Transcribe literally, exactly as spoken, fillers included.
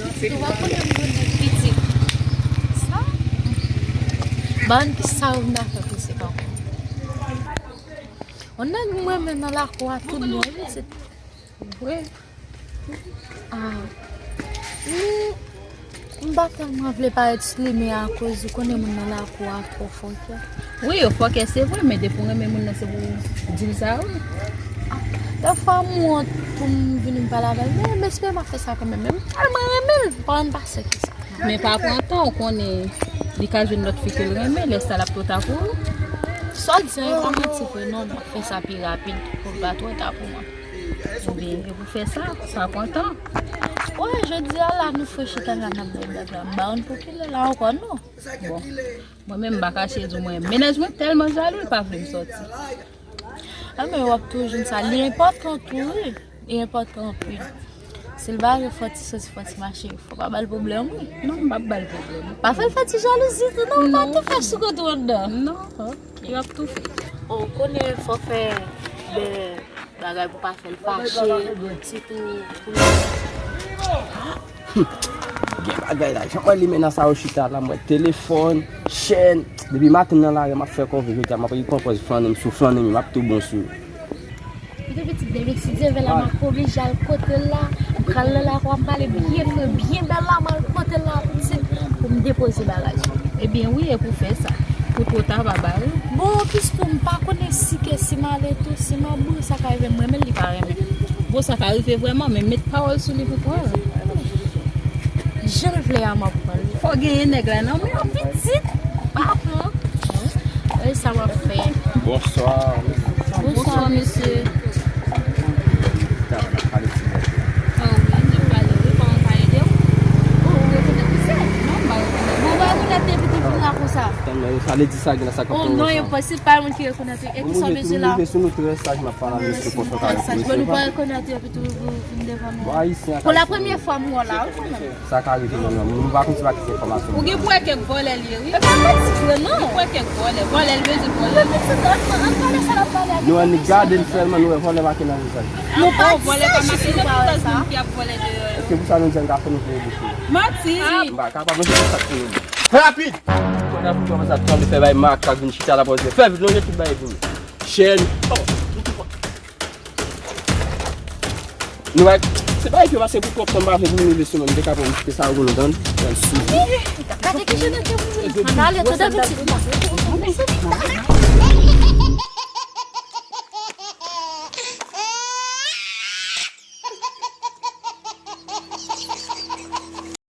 Pitit, ou pa konnen m konnen pitit. Sa? Bann ki sa ou vin a fè pitit ankò? On nèg mwen men nan lakou a tout bon, pitit. Vre? Ah. M, m pa tèlman vle parèt sou li, men akoz ou konnen moun nan lakou a twò fòkè. Wi, yo fòkè, se vre, men depi w renmen moun nan, se pou w di l sa, wi. Ah, dèfwa m wont pou m vini m pale avè l, men m espere m ap fè sa kanmenm, men m tèlman renmen l, m pa konn pase ki sa. Men pa pran tan, ou konnen li ka jwenn lòt fi ke l renmen, lè sa l ap twò ta pou ou. Sa w di a, e pa manti vre non, m ap fè sa pi rapid, pou l pa twò ta pou mwen. Ebyen, e pou fè sa, sa pran tan. Wè, jodi a la, nou fre chita la, n ap bay blag la. M pa konn pou kilè la ankò, non. Bon, mwen menm, m pa kache di w, mwen, mennaj mwen tèlman jalou, li pa vle m sòti. A, men w ap toujou jwenn sa. Li enpòtan tou, wi. Li enpòtan anpil. Si l pa vle fò ti sòti, fò ti mache, fò pa ba l pwoblèm, wi. Non, m p ap ba l pwoblèm. Pa fè l fè ti jalouzi tou, non, ou pa tou fè sou kote w anndan. Non, ok. Yo ap toufe. O, ou konnen fò fè de bagay pou pa fè l fache, sitou pou... Gen bagay la, jan mwen li menas a yo chita la, mwen telefòn, chèn. Depi maten nan lari, m ap fè kòve, jodi a, m ap repran pòz flannen m sou flannen m, m ap tou bon sou. Pito pitit, depi ti Dye vle la, m ap oblije al kote l la. M pral nan lakou a, m pale byen fre, byen bèl la, m al kote l la, pitit, pou m depoze bagaj yo. Ebyen wi, e pou fè sa. Pou twò ta pa ba wi. Bon, anplis tou, m pa konnen si ke si m ale tou, si m ap boure, sa ka rive m renmen l, li pa renmen. Bon, sa ka rive vrèman, men met pawòl sou li pou pran l. Jan l vle a, m ap pran l. Fò genyen nèg la nan men w. Pitit, pa pran. E sa w ap fè? Bonswa. Bonswa, mesye. Pale ti nèg la. O wi, n ap pale, wi. Kòman m ka ede w? O, ou rekonèt misye? Non, m pa rekonèt. Bon, ou pa rekonèt li epi tou vin la konsa. Tann, men sa vle di sa, gen sa k ap... O non, enposib, pa yon moun ki rekonèt li. E ki sa w bezwen la? Mwen rive sou nou trè saj, m ap pale a mesye konsa, ka rekonèt li. Bon, nou pa rekonèt li epi tou vin devan nou. Bon, Ayisyen, pou la premye fwa m wè w la, wi, kanmenm. Sa ka rive, non, non. Nou pa konn se pa ki fè enfòmasyon. Ou gen pou wè kèk vòlè l ye, wi. E pa manti vre, non. Ou wè kèk vòlè. Vòlè l bezwen vòlè. Ann pale sa l ap pale a. Nou annik gade l sèlman, nou wè vòlè make nan vizaj. Nou pa di sa, jis nou pa wè sa. Èske pou sa nou di a n ka fè nou veye bouch nou? Manti. M pa kapab, nou se sa k fè nou. Rapid! Pandan pou kòmanse ap tande fè bay makak vin chita la pòz fè vit lonje tout bay pou nou. Chèn. Nou wè, se pa epi pase pou twòp tan m pa vle pou nou leve sou mwen, m te ka pran m kite sa pou nou tann. Pral sou. Gade ki jan nèg yo vini. Gade, tande pitit.